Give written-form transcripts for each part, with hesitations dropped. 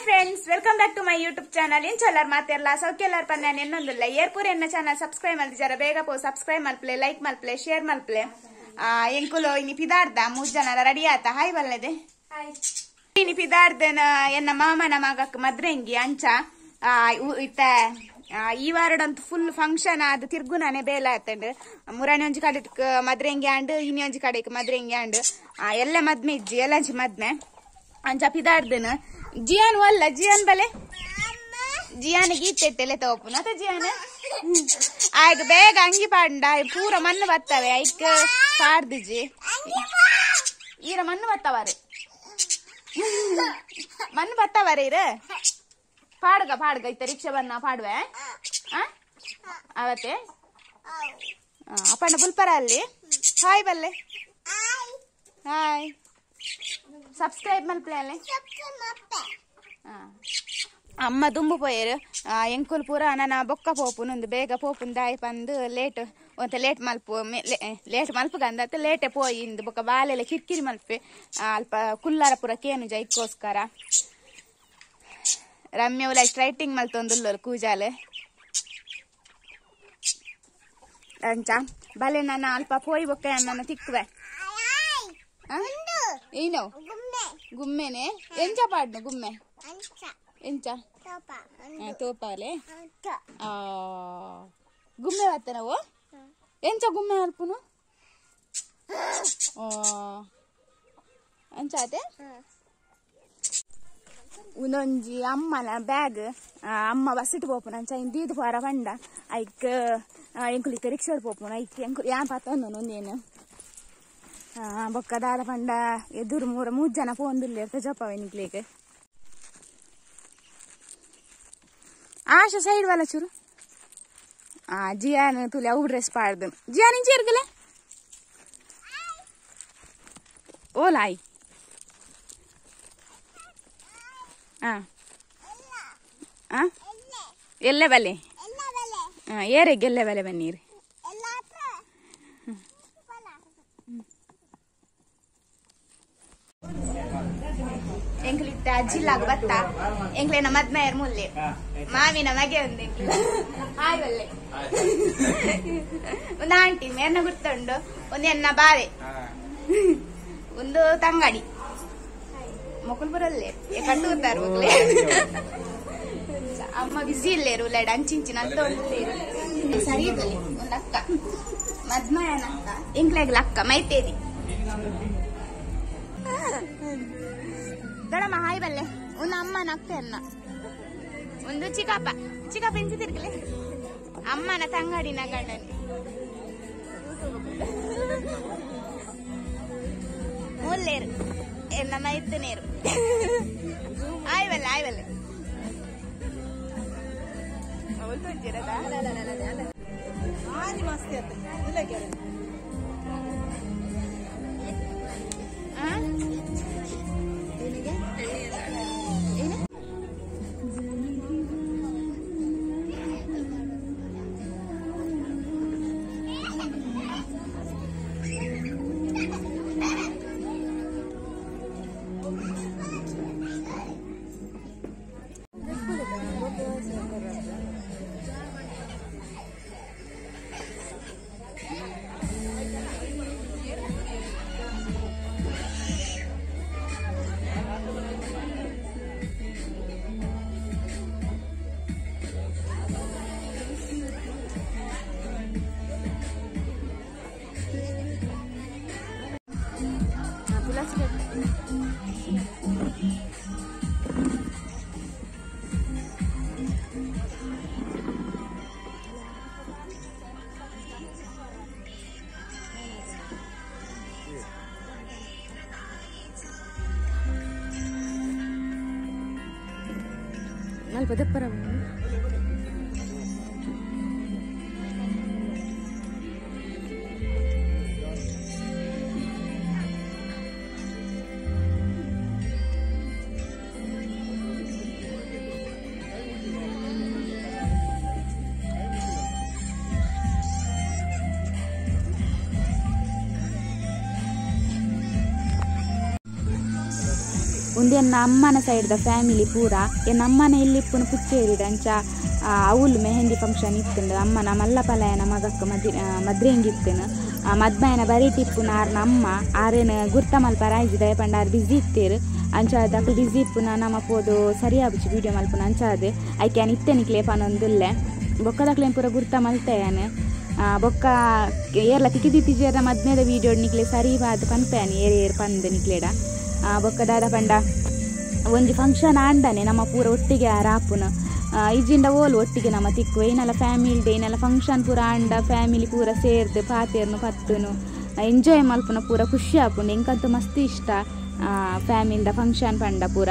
Friends, welcome back to my YouTube channel. ಇಂಚೊಲ್ಲರ್ ಮಾತೆರ್ಲ ಸೌಖ್ಯಲ್ಲರ್ ಪಂದ ಎನ್ನೊಂದುಲ್ಲ. ಏರ್ಪೂರ್ ಎನ್ನ channel subscribe ಮಲ್ತಿಜಾರ ಬೇಗ ಪೋ ಸಬ್ಸ್ಕ್ರೈಬ್ ಮಲ್ಪ್ಲೆ, ಲೈಕ್ ಮಲ್ಪ್ಲೆ, ಶೇರ್ ಮಲ್ಪ್ಲೆ. ಎಂಕುಲು ಇನಿ ಪಿದಾರ್ದ ಮೂರ್ ಜನ ರೆಡಿ ಆತ. ಹಾಯ್ ಬಲ್ಲದೆ ಇನಿ ಪಿದಾರ್ದನ ಎನ್ನ ಮಾಮನ ಮಗಕ್ ಮದ್ರೆಂಗಿ ಅಂಚ ಇತ್ತ ಈ ವಾರಡಂತ ಫುಲ್ ಫಂಕ್ಷನ್ ಅದು ತಿರ್ಗುನಾನೆ ಬೇಲೆ ಆತಂಡ್. ಮುರಾನಿ ಒಂಜಿ ಕಡೆಕ್ ಮದ್ರೆಂಗಿ ಆಂಡ್, ಇನಿ ಒಂಜಿ ಕಡೆಕ್ ಮದ್ರೆಂಗಿ ಆಂಡ್. ಎಲ್ಲ ಮದ್ಮೆ ಇಜ್ಜಿ ಎಲ್ಲಂಚಿ ಮದ್ಮೆ ಅಂಚ ಪಿದಾರ್ದನ. ಜಿಯಾನ್ ವಲ್ಲ ಜಿಯಾನ್ ಬಲೆ ಜಿಯಾನ್ ಗೀತೆ ತಲೆ ತೋಪುನ ಅತ ಜಿಯಾನ್ ಆಯ್ಗ ಬೇಗ ಅಂಗಿ ಪಾಂಡ ಪೂರ ಮಣ್ಣು ಬತ್ತವೆ ಐಕ್ ಪಾಡ್ದಿಜಿ ಈರ ಮಣ್ಣು ಬತ್ತವಾರೆ ಮಣ್ಣು ಬತ್ತವಾರೆ ಇರ ಪಾಡ್ಗ ಪಾಡ್ಗ ಇತ್ತ ರಿಕ್ಷಾ ಬನ್ನ ಪಾಡುವೆ ಅವತ್ತೆ ಅಪ್ಪಣ್ಣ ಬುಲ್ಪರ ಅಲ್ಲಿ. ಹಾಯ್ ಬಲ್ಲೆ ಹಾಯ್ ಸಬ್ಸ್ಕ್ರೈಬ್ ಮಲ್ಪ್ಲೆ ಅಲ್ಲೇ. ಅಮ್ಮ ದುಂಬು ಪೋಯರು ಎಂಕುಲು ಪೂರ ನನ್ನ ಬೊಕ್ಕ ಪೋಪುನೊಂದು ಬೇಗ ಪೋಪುನ್ ದಾಯಿ ಪಂದು ಲೇಟ್ ಒಂತ ಲೇಟ್ ಮಲ್ಪು ಲೇಟ್ ಮಲ್ಪುಗಂದತ್ತ ಲೇಟೆ ಪೋಯಿಂದು ಬೊಕ್ಕ ಬಾಲೆಲ್ಲ ಕಿರ್ಕಿರಿ ಮಲ್ಪೆ ಅಲ್ಪ ಕುಲ್ಲಾರ ಪೂರ ಕೇನು ಜೈಕ್ಕೋಸ್ಕರ. ರಮ್ಯ ಉಲ ಸ್ಟ್ರೈಟಿಂಗ್ ಮಲ್ತೊಂದುಲ್ಲೋರು ಕೂಜಾಲೆ ಅಂಚ ಬಲೆ ನನ್ನ ಅಲ್ಪ ಪೋಯಿ ಬೊಕ್ಕ ನನ್ನ ತಿಕ್ಕುವೆ. ಏನು ಗುಮ್ಮೆನೆ ಎಂಚ ಪಾಡ್ನು ಗುಮ್ಮೆ ಎಂಚ ತೋಪಾಲೆ ಗುಮ್ಮೆ ಬತ್ತ ನಾವು ಎಂಚ ಗುಮ್ಮೆ ಅಲ್ಪುನು ಅಂಚ ಆತೆ. ಉನೊಂಜಿ ಅಮ್ಮನ ಬ್ಯಾಗ್ ಅಮ್ಮ ಬಸ್ಸಿಟ್ಟು ಪೋಪುನ ಅಂಚ ಇಂದೀದು ಪೋರ ಪಂಡ ಐಕ್ ಎಂಕುಲಿತ್ತ ರಿಕ್ಷಾಡ್ ಪೋಪುನ ಐಕ್ ಎಂಕು ಯಾನ್ ಪತ್ತೊಂದು ಒಂದೇನು ಬೊಕ್ಕ ದಾದ ಪಂಡ ಎದುರು ಮೂರ ಮೂರು ಜನ ಪೋಂದುಲ್ಲೇರ್ ಜಪ್ಪವೆ ನಿಕ್ಲೇಕ್. ಆಶಾ ಸೈಡ್ ವಲ್ಲ ಚೂರು ಜಿಯಾನ್ ತುಲೆ ಅವು ಡ್ರೆಸ್ ಪಾಡ್ದು ಜಿಯಾನ್ ಇಂಚಿ ಇರ್ಗಲೆ ಓಲಾಯ್ ಎಲ್ಲೆ ಬಲೆ ಏರೆಗೆ ಎಲ್ಲೆ ಬಲೆ ಬನ್ನೀರು. ಎಂಕ್ಲಿತ್ತ ಜಿಲ್ಲಾಗ ಬತ್ತ ಎಂಕ್ಲೇನ ಮದ್ಮಯರ್ ಮುಲ್ಲೆ ಮಾವಿನ ಮಗೆ ಒಂದು ಎಂಕ್ಲು ಹಾಯ್ ಬಲ್ಲೆ ಒಂದು ಆಂಟಿ ಮೇರ್ನ ಗುರ್ತುಂಡು ಒಂದು ಎನ್ನ ಬಾವೆ ಒಂದು ತಂಗಡಿ ಮೊಕುಲ್ ಬರಲ್ಲೇ ಕಟ್ಟುತ್ತಾರೆ ಮೊಕ್ಲೆ. ಅಮ್ಮ ಬಿಸಿ ಇಲ್ಲೇರು ಲೇಡ ಅಂಚಿಂಚಿನ ಅಂತ ಒಂದು ಸರಿ ಇದ್ದಲ್ಲಿ ಒಂದು ಅಕ್ಕ ಮದ್ಮಯನ ಅಕ್ಕ ಎಂಕ್ಲೆಗ್ಲ ಅಕ್ಕ ಮೈತೇದಿ ದೊಡಮ್ಮ ಹಾಯ್ ಬಲ್ಲೆ ಒಂದು ಅಮ್ಮನ ಅಕ್ಕ ಅನ್ನ ಒಂದು ಚಿಕ್ಕಪ್ಪ ಚಿಕ್ಕಪ್ಪ ಇಂಚಿ ತಿರ್ಗಲೆ ಅಮ್ಮನ ತಂಗಡಿನ ಗಂಡನಿ ಮೂಲ್ಲೇರು ನಮ್ಮ ಇತ್ತನೇರು. ಆಯ್ ಬಲ್ಲೆ ಆಯ್ ಬಲ್ಲೆ ದಪ್ಪರ ಉಂದೆನ್ನ ಅಮ್ಮನ ಸೈಡ್ ದ ಫ್ಯಾಮಿಲಿ ಪೂರ ಎನ್ನ ಅಮ್ಮನ ಇಲ್ಲಿ ಇಪ್ಪುನು ಪುಚ್ಚೇರಿಡ್ ಅಂಚ ಅವುಲು ಮೆಹಂದಿ ಫಂಕ್ಷನ್ ಇತ್ತುಂಡು ಅಮ್ಮನ ಮಲ್ಲ ಪಲಯನ ಮಗಕ್ಕ ಮದ್ರೆಂಗ್ ಇತ್ತುನು ಮದ್ಮಯನ ಬರೀಟ್ ಇಪ್ಪುನ ಆರ್ನ ಅಮ್ಮ ಆರೇನ ಗುರ್ತ ಮಲ್ಪರ ಆಯ್ಜಿದ ಪಂಡ ಆರ್ ಬಿಸಿ ಇತ್ತೇರು ಅಂಚ ಅಕ್ಲು ಬಿಸಿ ಇಪ್ಪುನ ನಮ್ಮ ಪೋದು ಸರಿಯಾಬುಚಿ ವೀಡಿಯೋ ಮಲ್ಪುನ ಅಂಚ ಅದು ಐಕೆ ಯಾನ್ ಇತ್ತೆ ನಿಕ್ಲೆ ಪನೊಂದುಲ್ಲೆ ಬೊಕ್ಕದಕ್ಲೇನ್ ಪೂರ ಗುರ್ತ ಮಲ್ತೆ ಯಾನ್ ಬೊಕ್ಕ ಏರ್ಲ ತಿಕ್ಕಿದಿತ್ತಿಜೇರ್ನ ಮದ್ಮೆದ ವೀಡಿಯೋ ನಿಕ್ಲೆ ಸರಿ ಬಾದ್ ಪನ್ಪೆ ಯಾನ್ ಏರ್ ಏರ್ ಪಂದ್ ನಿಕ್ಲೆಡ ಬೊಕ್ಕ ದಾದ ಪಂಡ ಒಂಜಿ ಫಂಕ್ಷನ್ ಆಂಡನೆ ನಮ್ಮ ಪೂರ ಒಟ್ಟಿಗೆ ಆರಾಪುನ ಇಜ್ಜಿಂಡ ಓಲು ಒಟ್ಟಿಗೆ ನಮ್ಮ ತಿಕ್ಕು ಏನಲ್ಲ ಫ್ಯಾಮಿಲಿ ಡೇ ಏನಲ್ಲ ಫಂಕ್ಷನ್ ಪೂರ ಆಂಡ ಫ್ಯಾಮಿಲಿ ಪೂರ ಸೇರ್ದು ಪಾತೇರ್ನು ಪತ್ತುನು ಎಂಜಾಯ್ ಮಲ್ಪುನ ಪೂರ ಖುಷಿ ಆಪುಂಡು ಎಂಕಂತೂ ಮಸ್ತ್ ಇಷ್ಟ ಫ್ಯಾಮಿಲಿದ ಫಂಕ್ಷನ್ ಪಂಡ ಪೂರ.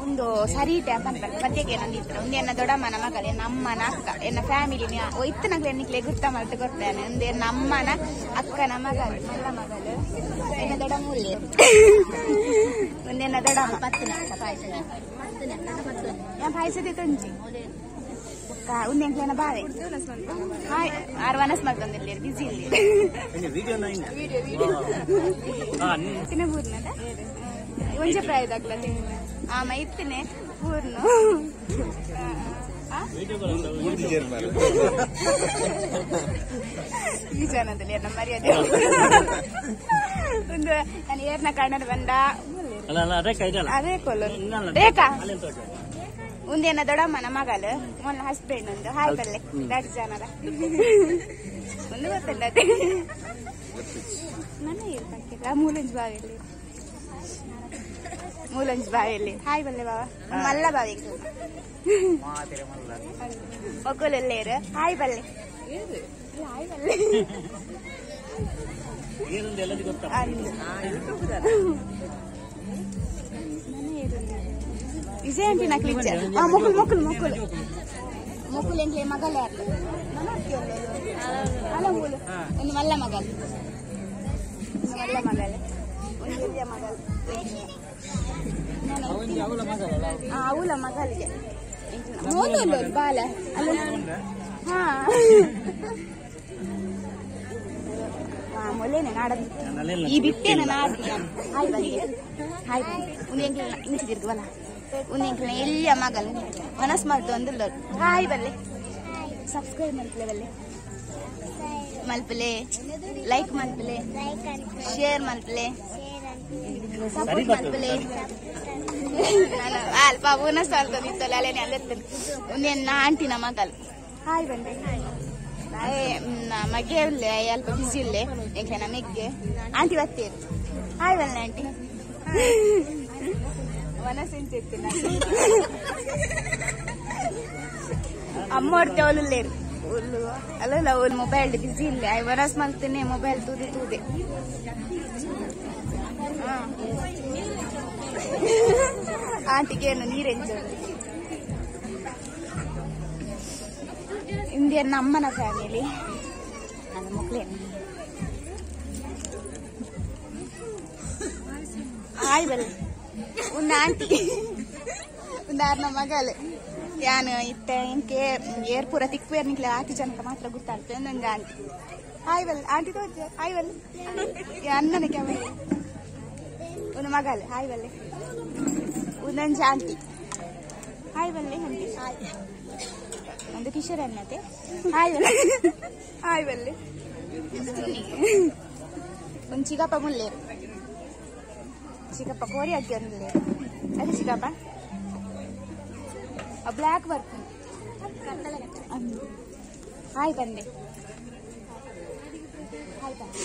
ಒಂದು ಸರಿ ಪದ್ಯಕ್ಕೆ ನಂದಿತ್ತು ಒಂದೇನ ದೊಡ್ಡಮ್ಮನ ಮಗಳೆ ನಮ್ಮನ ಅಕ್ಕ ಎನ್ನ ಫ್ಯಾಮಿಲಿ ಇತ್ತನಗ್ಲೆ ನಿಕ್ಲೆ ಗುರ್ತ ಮಲ್ತು ಕೊಡ್ತೇನೆ ಒಂದೇ ನಮ್ಮನ ಅಕ್ಕನ ಮಗಳು ಮಲ್ಲ ಮಗಳು ಎನ್ನ ದೊಡ್ಡ ಮೂಲೆ ಒಂದೇನ ದೊಡ್ಡಮ್ಮ ಪಾಯಸದೆ ತೊಂಜಿ ಒಂದೆಂಕ್ಲೇನ ಬಾವೆ ಹಾಯ್ ಆರು ವನಸ್ ಮಲ್ತೊಂದಿಲ್ಲ ಬಿಸಿ ಇಲ್ಲಿ ತಿನ್ನಬೂರ್ನದ ಒಂಜೆ ಪ್ರಾಯದಾಗ್ಲ ಆಮ ಇತ್ತನೆ ಪೂರ್ಣ ಈ ಜನದಲ್ಲಿ ಎನ್ನ ಮರ್ಯಾದೆ ಒಂದು ನಾನು ಏರ್ನ ಕಣ್ಣಲ್ಲಿ ಬಂದ ಅದೇ ಕೊಲ್ಲ ರೇಖಾ ಒಂದೇನ ದೊಡ್ಡಮ್ಮನ ಮಗಲು ಮೊನ್ನ ಹಸ್ಬೆಂಡ್ ಒಂದು ಹಾಯ್ ಬಲ್ಲೆ ದಡ್ ಜನರ ಒಂದು ಗೊತ್ತಿಲ್ಲ ಅದೇ ನನ್ನ ಇರ್ಬೇಕಿಲ್ಲ ಮೂಲಂಜ್ ಬಾವಿಯಲ್ಲಿ ಮೂಲಂಜ್ ಬಾವಿಯಲ್ಲಿ ಹಾಯ್ ಬಲ್ಲೆ ಬಾವ ಮಲ್ಲ ಬಾವಿ ಒಗ್ಗಲೆಲ್ಲೇರು ಹಾಯ್ ಬಲ್ಲೆ ಹಾಯ್ ಬಲ್ಲೆ ವಿಜಯ ಆಂಟಿ ನಕ್ಲಿಚ್ಚ ಮೊಕ್ಕಲು ಮೊಕ್ಕಲು ಮೊಕ್ಕಲು ಮೊಕುಲು ಎಂಕ್ಲೆ ಮಗಲೇ ಆತ ಅಲ್ಲ ಮೂಲು ಒಂದು ಮಲ್ಲ ಮಗಲ್ ಮಲ್ಲ ಮಗಲ್ ಒಂದು ಎಲ್ಲಿಯ ಮಗಲ್ ಅವಳ ಮಗಲಿಗೆ ಮೋದಲ್ಲ ಬಾಲ ಅಲ್ಲ ಹಾ ಮೊಲೇನೆ ನಾಡದು ಈ ಬಿಟ್ಟೇನ ನಾಡ್ದು ಹಾಯ್ ಬನ್ನಿ ಹಾಯ್ ಒಂದು ಎಂಕ್ಲ ಇಂಚಿ ತಿರ್ಗುವಲ್ಲ ಒಂದು ಎಂಕ್ಲ ಎಲ್ಲಿಯ ಮಗಲ್ ಮನಸ್ ಮಾಡ್ತು ಅಂದಿಲ್ಲ ಹಾಯ್ ಬಲ್ಲೆ ಸಬ್ಸ್ಕ್ರೈಬ್ ಮಲ್ಪಲೆ ಬಲ್ಲೆ ಮಲ್ಪಲೆ ಲೈಕ್ ಮಲ್ಪಲೆ ಶೇರ್ ಮಲ್ಪಲೆ ಸಪೋರ್ಟ್ ಮಲ್ಪಲೆ ಅಲ್ಪ ಬೋನಸ್ ಅಲ್ತಂದಿತ್ತಲ್ಲ ಅಲ್ಲೇನೆ ಅಲ್ಲೆತ್ತನೆ ಒಂದೇನು ಆಂಟಿನ ಮಗಲ್ ಹಾಯ್ ಬಂದೆ ಮಗೆ ಉಲ್ಲೆ ಅಲ್ಪ ಬಿಸಿ ಇಲ್ಲೆ ಎಂಕ್ಲೆ ಮೆಗ್ಗೆ ಆಂಟಿ ಬತ್ತೀರಿ ಹಾಯ್ ಬಲ್ಲೆ ಆಂಟಿ ಮನಸ್ಸೆಂಚಿತ್ತಿನ ಅಮ್ಮ ಹೊಡ್ತೆ ಅವಳು ಅಲ್ಲಲ್ಲ ಅವಳು ಮೊಬೈಲ್ ಬಿಸಿ ಇಲ್ಲ I ವನಸ್ ಮಲ್ತೇನೆ ಮೊಬೈಲ್ ತೂದೆ ತೂದೆ ಆಂಟಿಗೆ ಏನು ನೀರೆಂಚು ಇಂದಿಯನ್ನ ಅಮ್ಮನ ಫ್ಯಾಮಿಲಿ ನನ್ನ ಮಕ್ಕಳೇನು ಹಾಯ್ ಬಲ್ ಒಂದು ಆಂಟಿ ಒಂದು ಆರ್ನ ಮಗಲ್ ಯಾನು ಇತ್ತೆ ಇಂಕೆ ಏರ್ಪೂರ ತಿಕ್ವೇರ್ ನಿಕ್ಲೆ ಆತಿ ಜನಕ ಮಾತ್ರ ಗೊತ್ತಾಗ್ತದೆ ನಂಗೆ ಆಂಟಿ ಹಾಯ್ ಬಲ್ ಆಂಟಿ ತೋಜೆ ಹಾಯ್ ಬಲ್ ಅಣ್ಣನ ಕ್ಯಾಮರ ಒಂದು ಮಗಲ್ ಹಾಯ್ ಬಲ್ಲೆ ಒಂದೊಂದು ಆಂಟಿ ಹಾಯ್ ಬಲ್ಲೆ ಆಂಟಿ ಹಾಯ್ ಒಂದು ಕಿಶೋರ್ ಅನ್ನತೆ ಹಾಯ್ ಬಲ್ಲೆ ಹಾಯ್ ಬಲ್ಲೆ ಒಂದು ಚಿಕ್ಕಪ್ಪ ಮುಲ್ಲೆ ಚಿಕ್ಕಪ್ಪ ಕೋರಿ ಹಾಕಿ ಒಂದು ಅದೇ ಚಿಕ್ಕಪ್ಪ ಬ್ಲ್ಯಾಕ್ ವರ್ಕ್ ಹಾಯ್ ಬಂದೆ ಹಾಯ್ ಬಂದೆ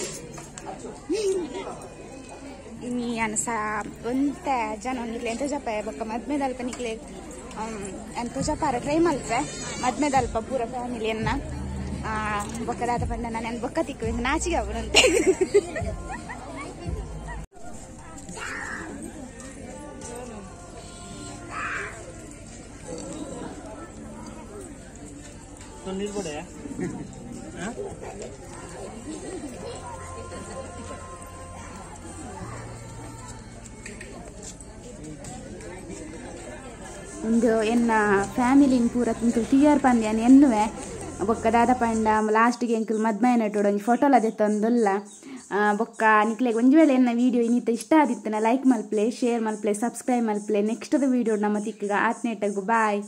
ಇನಿ ಅನ್ಸ ಒಂತ ಜನ ನಿಕ್ಲೆ ಎಂತ ಜಪ ಬೊಕ್ಕ ಮದ್ಮೆದಲ್ಪ ನಿಕ್ಲೆ ಎಂತ ಜಪಾರ ಟ್ರೈ ಮಲ್ಪೆ ಮದ್ಮೆದಲ್ಪ ಪೂರ ಫ್ಯಾಮಿಲಿಯನ್ನ ಬೊಕ್ಕದಾದ ಪಂಡ ನಾನು ಬೊಕ್ಕ ತಿಕ್ಕು ನಾಚಿಗೆ ಅವರಂತೆ ಒಂದು ಎನ್ನ ಫ್ಯಾಮಿಲಿನ ಪೂರ ಎಂಕುಲು ಟಿಯರ್ ಪಂದ್ಯಾನ ಎನ್ನುವೆ ಬೊಕ್ಕ ದಾದ ಪಂಡ ಲಾಸ್ಟಿಗೆ ಎಂಕುಲು ಮದ್ಮಯ ನೆಟ್ಟೋಡು ಒಂಜಿ ಫೋಟೋಲ ದೆತ್ತೊಂದುಲ್ಲ ಬೊಕ್ಕ ನಿಕ್ಲೆಗ್ ಒಂಜಿ ವೇಳೆ ಎನ್ನ ವೀಡಿಯೋ ಇನ್ನಿತ್ತ ಇಷ್ಟ ಆದಿತ್ತನ ಲೈಕ್ ಮಲ್ಪ್ಲೆ ಶೇರ್ ಮಲ್ಪ್ಲೆ ಸಬ್ಸ್ಕ್ರೈಬ್ ಮಲ್ಪ್ಲೆ ನೆಕ್ಸ್ಟ್ ವೀಡಿಯೋ ನಮ್ಮ ತಿಕ್ಕಗ ಆತ್ನೇಟಗು ಬಾಯ್.